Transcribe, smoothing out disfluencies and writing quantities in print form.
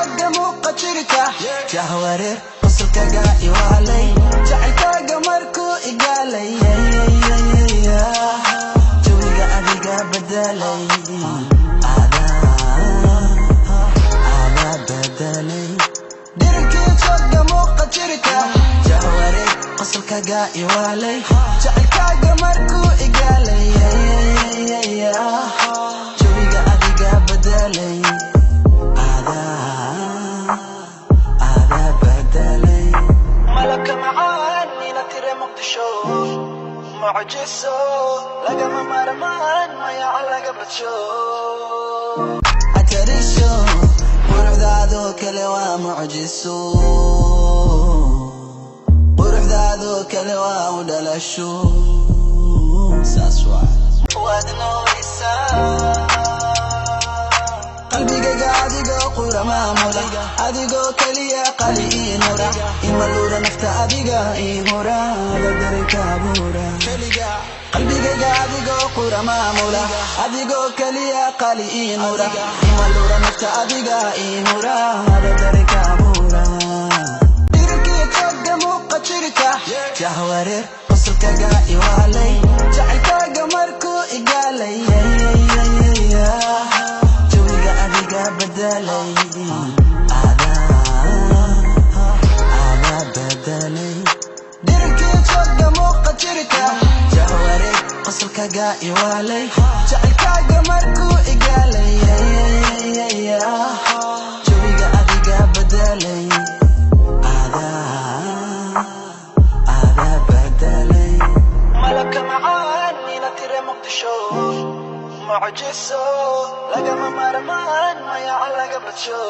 Jooga muuqa jirka, jahwareer, qosolkaga iwaalay, jacaylkaaga markuu igaalay, jawiga adiga bedelay, adaa bedelay. Dhirkii jooga muuqa jirka, jahwareer, qosolkaga iwaalay, jacaylkaaga markuu igaalay, jawiga adiga bedelay, adaa bedelay. Malabka macaan ina tire Muqdisho, mucjiso lagama maarmaan, mayaca laga badsho, atarisho quruxdaadoo kale waa mucjiso, quruxdaadoo kale waa u dhalasho, saas waa waad nooleysaa qalbigayga adigoo qura maamula, adigoo keliya qali ii nura, imaluura nafta adiga ii hura, dareenka abuura. Qalbigayga adigoo qura maamula, adigoo keliya qali ii nura, imaluura nafta adiga ii hura, dareenka abuura. Dhirkii jooga muuqa jirka, jahwareer, qosolkaga iwaalay, jacaylkaaga markuu igaalay, jawiga adiga bedelay, adaa bedelay. Dhirkii jooga muuqa jirka, jahwareer, qosolkaga iwaalay, jacaylkaaga markuu igaalay, jawiga adiga bedelay, adaa bedelay. Malabka macaan ina tire Muqdisho, mucjiso lagama maarmaan, mayaca laga badsho.